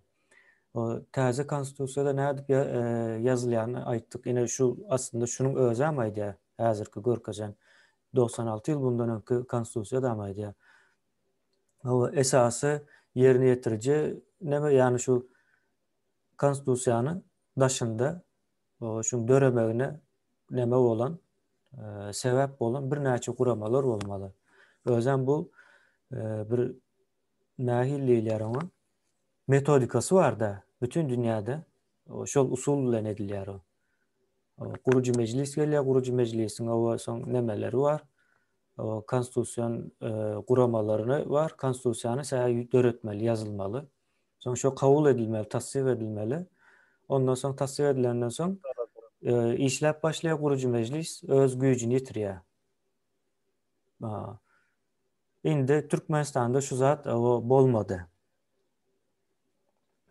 O täze konstitusiýada nädip ýazylýanyny aýtdyk. Ine şu aslynda şunuň özem aýdýar. Häzirki görkezen 96 ýyl bundan öňki konstitusiýada hem aýdýar. O esasy ýerine ýetiriji näme ýagny şu konstitusiýanyň daşynda şuň döremegine näme bolan sebäp bolan birnäçe guramalar bolmaly. Özem bu bir nähili diýilýär oňa? Metodikasy bar-da, bütin dünýäde şol usul bilen edilýär o. Gurujy mejlis gelýär, gurujy mejlisiň owa soň nemeleri bar. O konstitusion guramalaryny bar, konstitusiýany sä döretmeli, ýazylmaly. Soň şo kabul edilmeli, tassyk edilmeli. Ondan soň tassyk edilenden soň işläp başlaýar gurujy mejlis, öz güýjüni ýitirýär. Indi Türkmenistanda şu zat bolmady.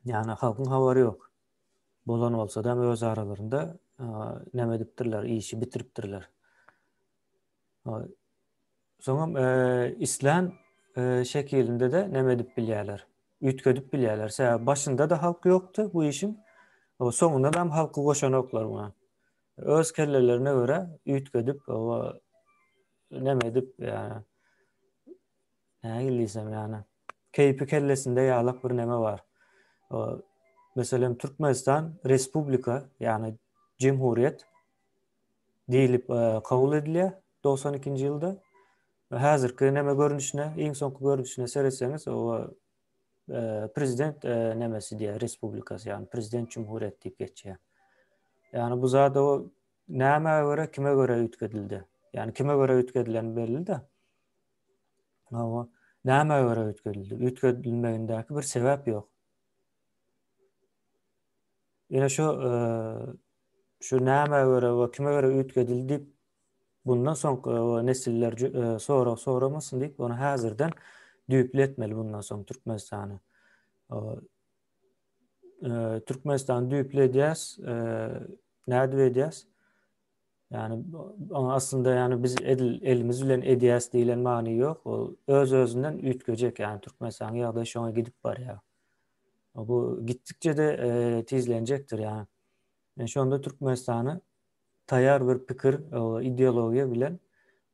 Ýagny halkyň habary ýok. Bolan bolsa-da öz aralarynda näme edipdirler, işi bitiripdirler. Soňam islän şekilinde-de näme edip bilýärler? Üýtgedip bilýärler. Sebäbi başynda-da halk ýokdy bu işiň. Soňunda da halky goşanoklar muňa. Öz kellelerine görä üýtgedip, näme edip, ýa nähili diýsem, ýa keýpi kellesinde ýalak bir näme bar. Meselem, Türkmenistan respublika, ýagny jemhuriýet diýlip kabul edilýär 92-nji ýylda. Häzirki näme görnüşine, iň soňky görnüşine seretseňiz, o prezident nämesi diýýär, respublikasy, ýagny prezident jumhuriýet diýip geçýär. Ýagny bu zat o nämä görä, kime görä üýtgedildi? Ýagny kime görä üýtgedileni belli-de. Hawa, nämä görä üýtgedildi? Üýtgedilmegindäki bir sebäp ýok. Ýene şu şu nämä görä we kime görä üýtgedildi diýip bundan soňky nesiller sorag soramasyn diýip, ony häzirden düýpli etmeli bundan soň Türkmenistany. Türkmenistany düýpli edýäs, nädip edýäs? Ýagny oňa aslynda ýagny biz edil elimiz bilen edýäs diýlen many ýok. Ol öz-özünden üýtgejek, ýagny Türkmenistanyň ýagdaýy şoňa gidip barýar. Bu gitdikçe-de tizlenjekdir, ýagny. Men şonda Türkmenistany taýýar bir pikir, ideologiýa bilen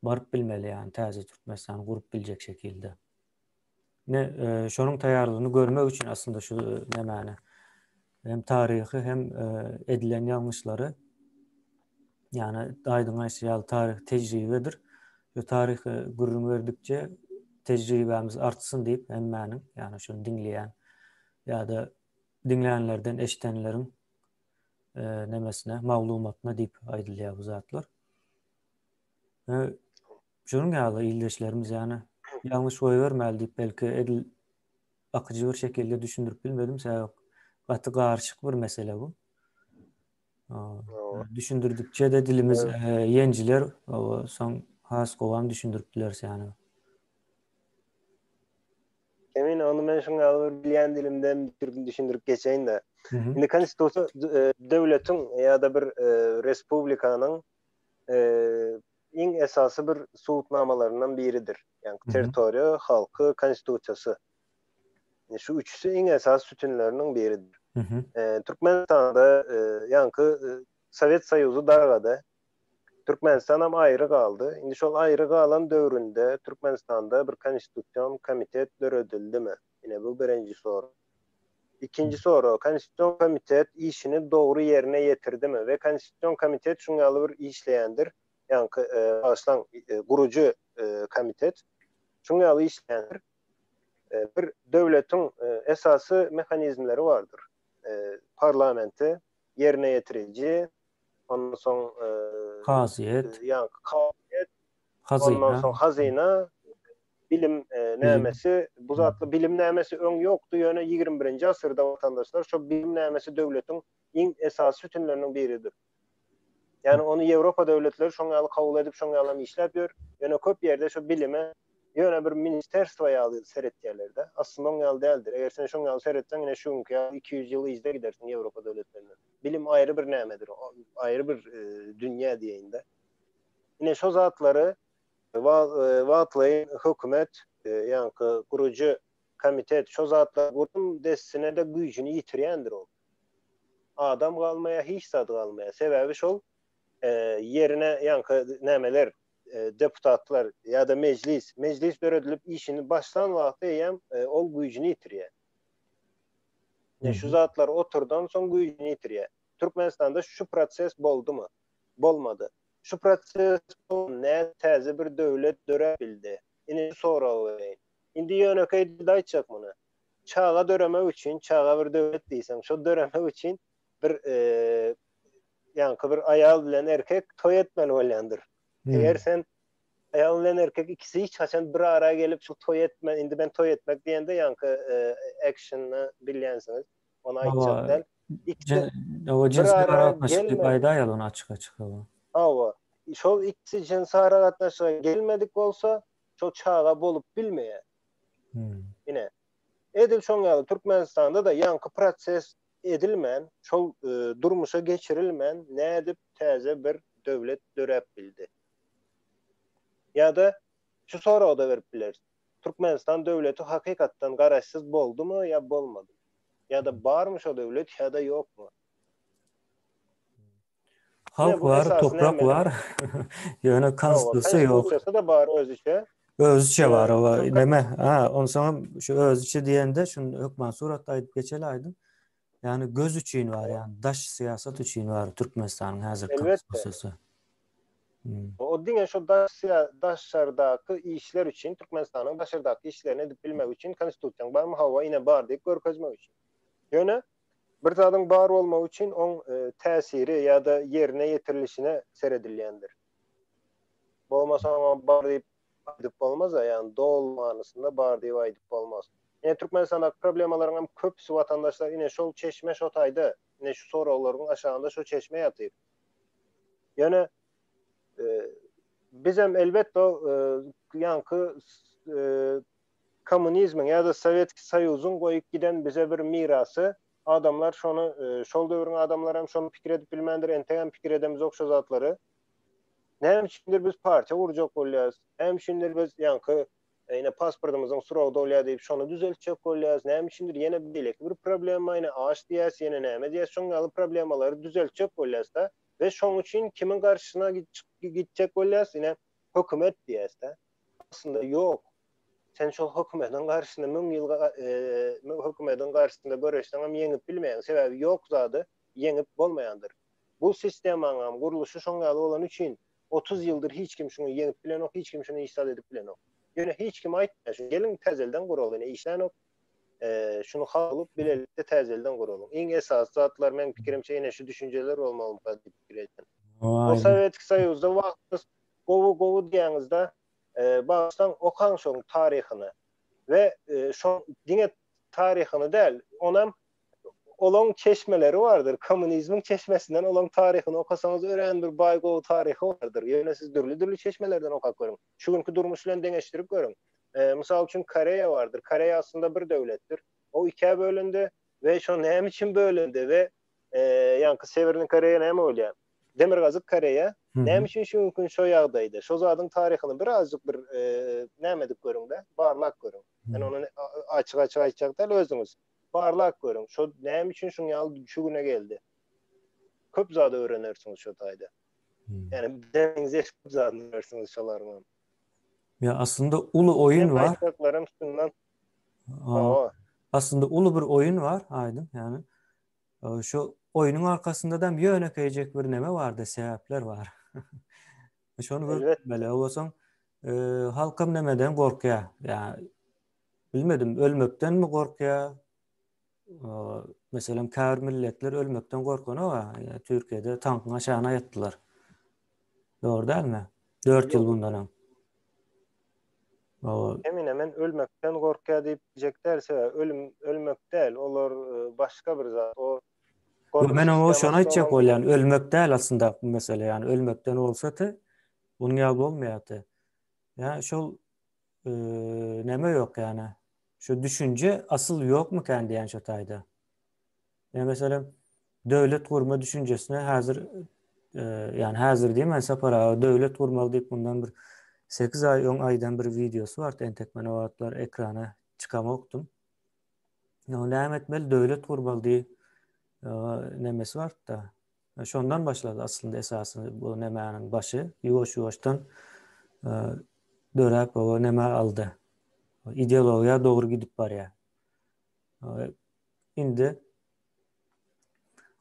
baryp bilmeli, ýagny täze Türkmenistany gurup biljek şekilde. Ne şonuň taýýarlygyny görmek üçin aslynda şu nämäni hem taryhy hem edilen ýalňyşlary ýagny aýdyň aýtşy ýaly taryh tejribedir. Şu taryhy gürrüň berdikçe tejribämiz artsyn diýip hemmäniň ýagny şuny diňleýän ýa-da diňlänlerden eşidenleriň nemesine maglumatyna diýip aýdylýar bu zatlar. Şunuň ýaly ildeşlerimiz ýany ýalňyş goýbermäli diýip belki edil akyjy bir şekilde düşündirip bilmedim sebäbi gaty garyşyk bir mesele bu. Düşündirdikçe-de dilimiz ýenjiler, soň has gowam düşündirip bileris ýany. Emin ony men şuň ýaly bir bilýän dilimden düşündirip geçeýin-de. Indi konstitusiýa döwletiň ýa-da bir respublikanyň iň esasy bir subutnamalaryndan biridir. Ýagny territoriýa, halky, konstitusiýasy. Şu üçüsi iň esasy sütünleriniň biridir. Türkmenistanda ýaňky Sowet Soýuzy dargady. Türkmenistan hem aýry galdy. Indi şol aýry galan döwründe Türkmenistanda bir konstitusion komitet döredildimi? Ine bu birinji sorag. Ikinji sorag, Konstitusion komitet işini dogry ýerine ýetirdimi we Konstitusion komitet şuň ýaly bir işleýändir, ýaňky bagyşlaň, gurujy komitet şuň ýaly işleýändir. Bir döwletiň esasy mehanizmleri bardyr. Parlamenti, ýerine ýetiriji, ondan soň kazyýet, ýaňky kazyýet, Hazyna. Ondan soň hazyna, bilim nämesi, bu zatly bilim nämesi öň ýokdy, ýöne 21-nji asyrda watandaşlar şo bilim nämesi döwletiň iň esasy sütünleriniň biridir. Ýagny ony Ýewropa döwletleri şoň ýaly kabul edip, şoň ýalam işläp ýör. Ýöne köp ýerde şo bilime ýöne bir ministerstwo ýaly seretýärler-de. Aslynda oň ýaly däldir. Eger sen şoň ýaly seretseň, ine şu günki ýaly 200 ýyl yzda gidersiň Ýewropa döwletlerinden. Bilim aýry bir nämedir, aýry bir dünýä diýeýin-de. Ine şo zatlary wagtlaýyn hökümet, ýaňky gurujy komitet şo zatlar gurum dessine-de güýjüni ýitirýändir ol. Adam galmaýar, hiç zat galmaýar. Sebäbi şol ýerine ýaňky nämeler deputatlar ýa-da mejlis, mejlis döredilip işini başlan wagty eýýäm ol güýjüni ýitirýär. Ine şu zatlar oturdan soň güýjüni ýitirýär. Türkmenistanda şu proses boldumy? Bolmady. Şu proses nädip täze bir döwlet döräp bildi? Ine şu soragy bereýin. Indi ýönekeý dilde aýtjak muny. Çaga döremek üçin, çaga bir döwlet diýseň, şo döremek üçin bir ýaňky bir aýal bilen erkek toý etmeli bolýandyr. Eger sen aýal bilen erkek ikisi hiç haçan bir ara gelip şu toý etme, indi men toý etmek diýende ýaňky actiony bilýänsiňiz. Ony aýtjak däl. Ikisi bir ara gatnaşyk diýip aýdaýaly ony açyk-açyk. Hawa. Şol ikisi jynsy aragatnaşyga gelmedik bolsa, şol çaga bolup bilmeýär. Ine. Edil şoň ýaly Türkmenistanda-da ýaňky proses edilmän, şol durmuşa geçirilmän nädip täze bir döwlet döräp bildi? Ýa-da şu soragy-da berip bileris. Türkmenistan döwleti hakykatdan garaşsyz boldumy ýa bolmadymy? Ýa-da barmy şo döwlet ýa-da ýokmy? Halk bar, toprak bar. Ýöne konstitusiýa ýok. Konstitusiýasy-da bar özüçe. Özüçe bar, oba neme? Ha, onsoňam şu özüçe diýende şuny hökman suratda aýdyp geçeli aýdyň. Ýagny göz üçin bar, ýagny daş syýasat üçin bar Türkmenistanyň häzirki konstitusiýasy. O diňe şu daş daşardaky işler üçin, Türkmenistanyň daşardaky işlerini edip bilmegi üçin konstitusiýaň barmy? Hawa, ine bar diýip görkezmek üçin. Ýöne Bir zadyň bar bolmagy üçin oň täsiri ýa-da ýerine ýetirilişine seredilýändir. Bolmasa oňa bar diýip aýdyp bolmaz-a, ýagny doly manysynda bar diýip aýdyp bolmaz. Ine Türkmenistandaky problemalaryň hem köpüsi watandaşlar ine şol çeşme şo taýda, ine şu soraglaryň aşagynda şo çeşme ýatyr. Ýöne bizem elbetde ýaňky kommunizmiň ýa-da Sowetki Soýuzyň goýup giden bize bir mirasy, adamlar şony, şol döwrüň adamlary hem şony pikir edip bilmändir, entegem pikir edemizok şo zatlary. Näme üçindir biz partiýa gurjak bolýarys, näme üçindir biz ýaňky ine pasportymyzyň srogy dolýar diýip şony düzeltjek bolýarys, näme üçindir ýene beýleki bir problema, ine aç diýýäs, ýene näme diýýäs, şoň ýaly problemalary düzeltjek bolýarys-da we şoň üçin kimiň garşysyna gitjek bolýarys, ine hökümet diýýäs-de. Aslynda ýok. Sen şol hökümetiň garşysynda müň ýyl hökümetiň garşysynda göreşseňem ýeňip bilmeýäň. Sebäbi ýok zady ýeňip bolmaýandyr. Bu sistemaňam gurluşy şoň ýaly bolany üçin 30 ýyldyr hiç kim şuny ýeňip bilenok, hiç kim şuny hiç zat edip bilenok. Ýöne hiç kim aýtmaýar şu geliň täzelden guraly ine işlänok. Şuny halyp bilelikde täzelden guralyň. Iň esasy zatlar meň pikirimçe ine şu düşünjeler bolmalymyka diýip pikir edýän. O Sowetki Soýuzda wagtymyz gowy gowy diýýäňizde Bagyşlaň okaň şoň taryhyny we şoň diňe taryhyny däl onam olaň çeşmeleri bardyr kommunizmiň çeşmesinden olaň taryhyny okasaňyz örän bir baý gowy taryhy bardyr ýöne siz dürli dürli çeşmelerden okap görüň şu günki durmuş bilen deňeşdirip görüň mysal üçin Koreýa bardyr Koreýa aslynda bir döwletdir o ikä bölündi we şo näme üçin bölündi we ýaňky Sewernyý Koreýa näme bolýar Demirgazyk Koreýa näme üçin şu günki gün şo ýagdaýda? Şo zadyň taryhyny birazjyk bir näme edip görüň-de, barlap görüň. Men ony açyk-açyk aýtjak däl, özüňiz barlap görüň. Şo näme üçin şuň ýaly şu güne geldi? Köp zat öwrenersiňiz şo taýda. Ýani bize meňzeş köp zat öwrenersiňiz şolaryňam. Ýa aslynda uly oýun bar. Aýtjaklarym şundan. Aslynda uly bir oýun bar, aýdyň, ýani Şu oýnuň arkasynda-da ýönekeýjek bir neme bardy, sebäpler bar. Şony görmeli. Bolsaň, halkam nemeden gorkýar? Ýa bilmedim, ölmekdenmi gorkýar? Meselem, käbir milletler ölmekden gorkanok, Türkiýede tankyň aşagyna ýatdylar. Dogry dälmi? 4 ýyl bundan öň. Emine men ölmekden gorkýar diýip diýjek däl sebäbi ölüm ölmek däl olar başga bir zat o Ýok men oňa şony aýtjak bolýan ölmek däl aslynda bu mesele ýani ölmekden bolsady onuň ýaly bolmaýardy. Ýa şol neme ýok ýani şu düşünje asyl ýokmykän diýen şo taýda. Ýa meselem döwlet gurma düşünjesine häzir ýani häzir diýmän Sapar aga döwlet gurmaly diýip mundan bir 8 aý öň aýdan bir wideosy bardy entek men o wagtlar ekrana çykamokdym. Näme etmeli? Döwlet gurmaly diýip nemesi bardy-da. Şondan başlady aslynda esasy bu nemäniň başy. Ýuwaş-ýuwaşdan döräp o neme aldy. Ideologiýa dogry gidip barýar. Indi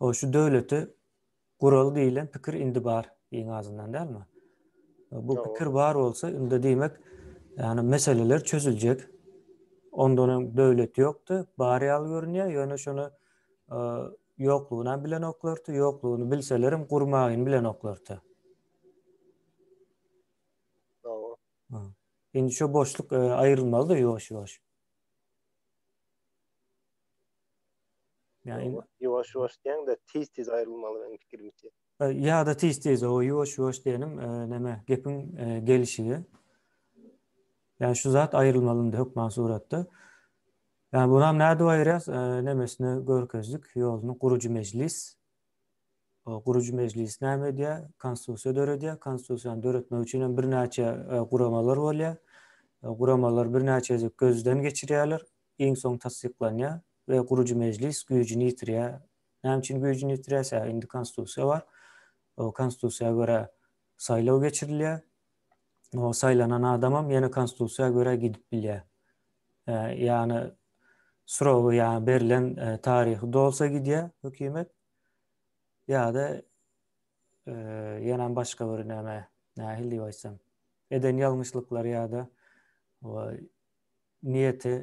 o şu döwleti guraly diýlen pikir indi bar iň azyndan dälmi? Bu pikir bar bolsa indi diýmek ýani meseleler çözüljek. Ondan öň döwlet ýokdy, bar ýaly görünýär, ýöne şony ýoklugyny hem bilenoklardy, ýoklugyny bilselerem gurmagyny bilenoklardy. Indi şu boşluk aýrylmaly-da ýuwaş-ýuwaş. Yani ýuwaş ýuwaş diýeňde tiz tiz aýrylmaly meniň pikirimçe. Ýa-da tiz tiz o ýuwaş ýuwaş diýenim neme gepiň gelişigi. Yani şu zat aýrylmaly indi hökman suratda. Yani bunam nädip aýyrýas? Nemesini görkezdik. Ýoluny gurujy mejlis. O gurujy mejlis näme edýär? Konstitusiýa döredýär. Konstitusiýany döretmek üçin hem birnäçe guramalar bolýar. Guramalar birnäçe gezek gözden geçirýärler. Iň soň tassyklanýar we gurujy mejlis güýjüni ýitirýär. Näme üçin güýjüni ýitirýär? Sebäbi indi konstitusiýa bar. O konstitusiýa görä saýlaw geçirilýär. O saýlanan adamam ýene konstitusiýa görä gidip bilýär. Ýagny srogy ýa berlen taryhy dolsa gidýär hökümet. Ýa-da ýenem başga bir näme, nähili diýip aýtsam, eden ýalňyşlyklary ýa-da niýeti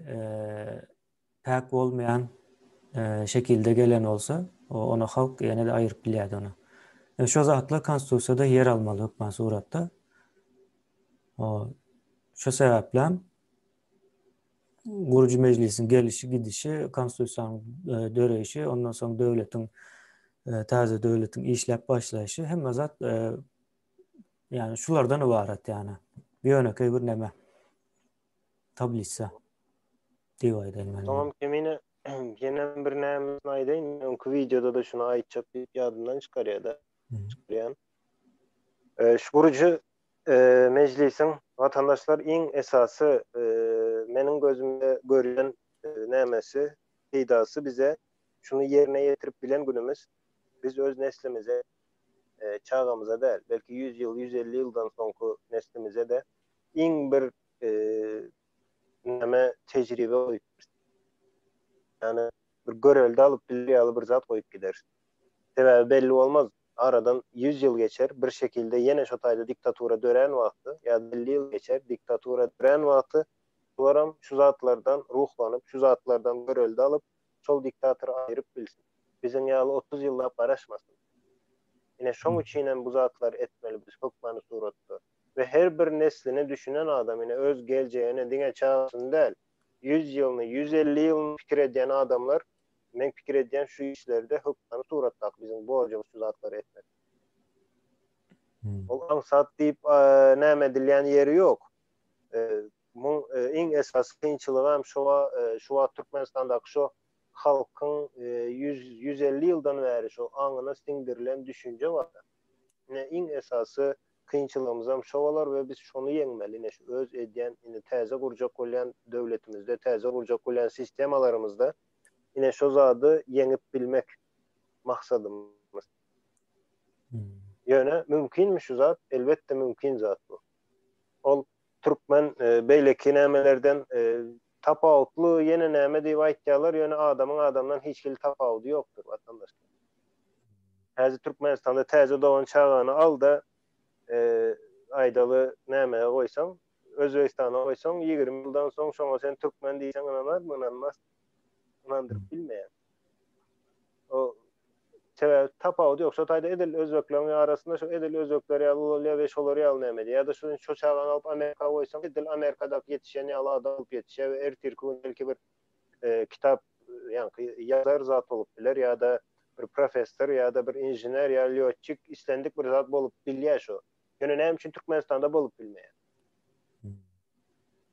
päk bolmaýan şekilde gelen bolsa, ony halk ýene-de aýyryp bilýärdi ony. Şo zatlar konstitusiýada ýer almaly hökman suratda. Şo sebäplem Gurujy mejlisiň gelişi, gidişi, konstitusiýanyň döreýşi, ondan soň döwletiň täze döwletiň işläp başlaýşy hemme zat ýagny şulardan ybarat ýagny. Ýönekeý bir neme. Tablisa. Diýip aýdaýyn men. Soňam Kemine ýene bir nämesini aýdaýyn, öňki wideoda-da şuny aýtjak diýip ýadymdan çykarýar-da. Çykarýan. Şu gurujy Mejlisiň watandaşlar iň esasy meniň gözümde görýän nämesi, peýdasy bize şuny ýerine ýetirip bilen günümiz biz öz neslimize, çagamyza däl, belki 100 ýyl, 150 ýyldan soňky neslimize-de iň bir näme tejribe goýup ýagny bir görelde alyp biler ýaly bir zat goýup gideris. Sebäbi belli bolmaz, Aradan 100 ýyl geçer, bir şekilde ýene şo taýda diktatura dörän wagty, ýa-da 50 ýyl geçer, diktatura dörän wagty bularam şu zatlardan ruhlanyp, şu zatlardan görelde alyp, şol diktatory aýyryp bilsin. Biziň ýaly 30 ýyllap garaşmasyn. Ine şoň üçinem bu zatlary etmeli biz hökmany suratda. We her bir nesline düşünen adam ine öz geljegini diňe çagasyny däl, 100 ýylyny, 150 ýylyny pikir edýän adamlar Men pikir edýän şu işlerde hökmany suratdaky biziň borjumyz şu zatlary etmek. Ol aňsat diýip näme edilýän ýeri ýok. Muň iň esasy kynçylygam şo şu wagt Türkmenistandaky şo halkyň 100, 150 ýyldan bäri şo aňyna siňdirilen düşünje bar. Ine iň esasy kynçylygymyzam şo bolar we biz şony ýeňmeli ine şu öz edýän indi täze gurjak bolýan döwletimizde täze gurjak bolýan sistemalarymyzda ine şo zady ýeňip bilmek maksadymyz. Ýöne mümkinmi şu zat? Elbetde mümkin zat bu. Ol türkmen beýleki nämelerden tapawutly ýene näme diýip aýtýarlar, ýöne adamyň adamdan hiç hili tapawudy ýokdur watandaşlar. Häzir Türkmenistanda täze dogan çagany al-da, aýdaly nämä goýsaň, Özbegistana goýsaň, 20 ýyldan soň şoňa sen türkmen diýseň ynanarmy, ynanmaz. Ynandyryp bilmeýär. O sebäbi tapawudy ýok. Şo taýda edil özbekleriň arasynda şo edil özbekler ýaly ulalýar we şolar ýaly näme edýär. Ýa-da şu şo çagany alyp Amerika goýsaň, edil Amerikadaky ýetişen ýaly adam bolup ýetişýär we ertirki gün belki bir kitap ýaňky ýazar zat bolup biler ýa-da bir professor ýa-da bir inžener ýa lýotçik islendik bir zat bolup bilýär şo. Ýöne näme üçin Türkmenistanda bolup bilmeýär?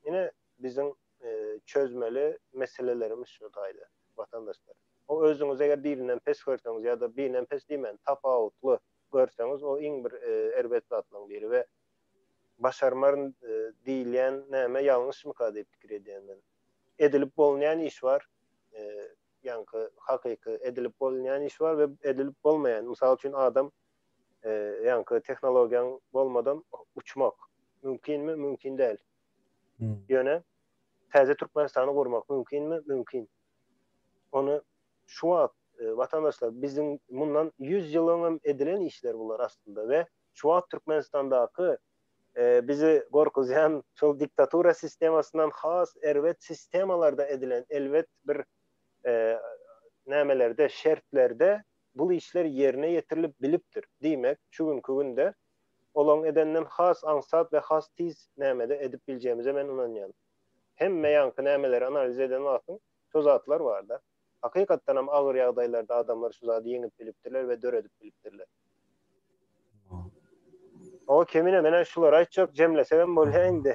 Ine biziň çözmeli meselelerimiz şu taýda watandaşlar. O özüňizi eger birinden pes görseňiz ýa-da birinden pes diýmän tapawutly görseňiz o iň bir erbet zatlaryň biri we başarmaryn diýilýän näme ýalňyşmyka diýip pikir edýän men. Edilip bolunýan iş bar. Ýaňky hakyky edilip bolunýan iş bar we edilip bolmaýan. Mysal üçin adam ýaňky tehnologiýaň bolmadan uçmak mümkinmi? Mümkin däl. Ýöne täze Türkmenistany gurmak mümkinmi? Mümkin. Ony şu wagt watandaşlar biziň mundan 100 ýyl öňem edilen işler bular aslynda we şu wagt Türkmenistandaky bizi gorkuzýan şol diktatura sistemasyndan has erbet sistemalarda edilen elbet bir nämelerde şertlerde bul işler ýerine ýetirilip bilipdir. Diýmek, şu günki günde olaň edenden has aňsat we has tiz nämede edip biljegimize men ynanýan. Hemme ýaňky nämeleri analiz eden wagtyň şo zatlar barda. Hakykatdanam agyr ýagdaýlarda adamlar şu zady ýeňip bilipdirler we döredip bilipdirler. Hawa Kemine menä şulary aýtjak jemlesegem bolýa indi.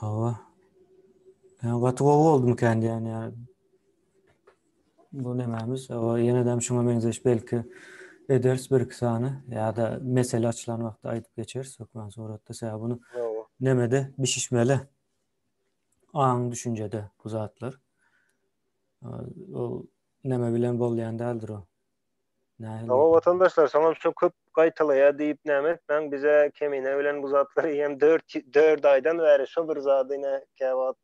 Hawa. Ýa gaty gowy boldumykan diýýän ýa. Bu nemämiz? Hawa ýenedem şuňa meňzeş belki ederis bir iki sany ýa-da mesele açylan wagtda aýdyp geçeris hökman suratda sebäbi bunu nemede bişişmeli. Aň düşünjede bu zatlar. Ol neme bilen bolýan däldir o. Nähili? Hawa watandaşlar soňam şu köp gaýtalaýa diýip näme etmäň bize Kemine bilen bu zatlary hem 4 4 aýdan bäri şo bir zady ine käwagt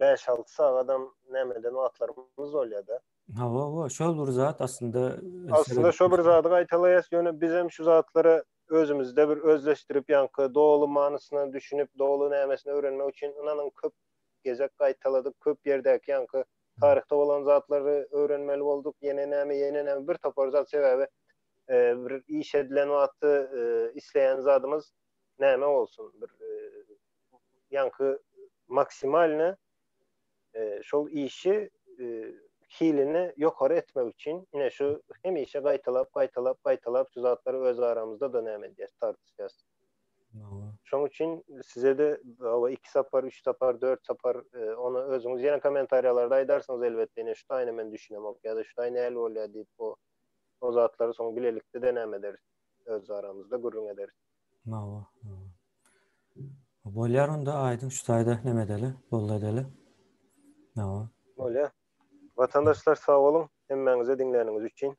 5-6 sagadam nämeden wagtlarymyz bolýada. Hawa hawa şol bir zat aslynda Aslynda şo bir zady gaýtalaýas ýöne bizem şu zatlary özümizde bir özleşdirip ýaňky doly manysyna düşünip doly nämesini öwrenmek üçin ynanyň köp gezek gaýtaladyk köp ýerdäki ýaňky taryhda bolan zatlary öwrenmeli bolduk ýene näme ýene näme bir topar zat sebäbi bir iş edilen wagty isleýän zadymyz näme bolsun bir ýaňky maksimalny şol işi hilini ýokary etmek üçin ine şu hemişe gaýtalap gaýtalap gaýtalap şu zatlary öz aramyzda-da näme edýäs tartyşýas. Şoň üçin size-de hawa iki sapar, üç sapar, dört sapar ony özüňiz ýene kommentariýalarda aýdarsyňyz elbetde ine şu taýyna men düşünemok ýa-da şu taý nähili bolýar diýip o o zatlary soň bilelikde-de näme ederis öz aramyzda gürrüň ederis. Hawa, hawa. Bolýar onda aýdyň şu taýda neme edeli, boldy edeli. Hawa. Bolýar. Watandaşlar sag boluň hemmäňize diňläniňiz üçin.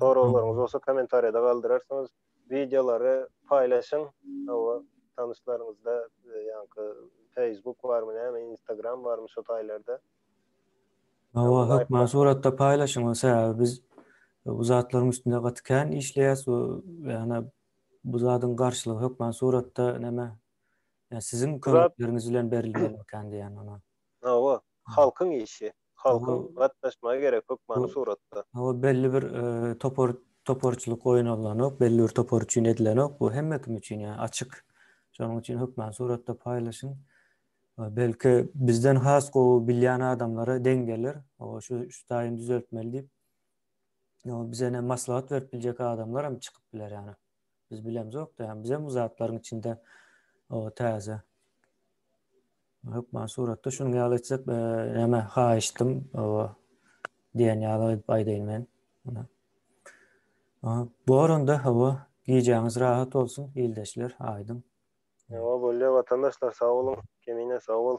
Soraglaryňyz bolsa kommentariýada galdyrarsyňyz. Wideolary paýlaşyň. Hawa, tanyşlaryňyzda ýaňky Facebook barmy näme, Instagram barmy şo taýlarda. Hawa, hökman suratda paýlaşyň, sebäbi biz bu zatlaryň üstünde gaty kän işleýäs, ýagny Bu zadyň garşylygy hökman suratda näme? Ýa siziň kömekleriňiz bilen berilmelimikan diýýän ona. Hawa, halkyň işi. Halkyň gatnaşmagy gerek hökmany suratda. Hawa, belli bir e, topar toparçylyk oýnalanok, belli bir topar üçin edilenok. Bu hemme kim üçin ýa açyk. Şonuň üçin hökman suratda paýlaşyň. Belki bizden has gowy bilýän adamlara deň geler. O şu şu taýyn düzeltmeli diýip Ýa bize ne maslahat berip biljek adamlar hem çykyp biler ýani. Biz bilemzok-da, ýani bizem bu zatlaryň içinde o täze. Hökman suratda şunuň ýaly etsek, e, näme haýyşdym, o diýen ýaly edip aýdaýyn men. Muna. Bu orunda hawa, gijäňiz rahat bolsun, ildeşler, aýdyň. Hawa, bolýar watandaşlar, sag boluň. Kemine sag bol.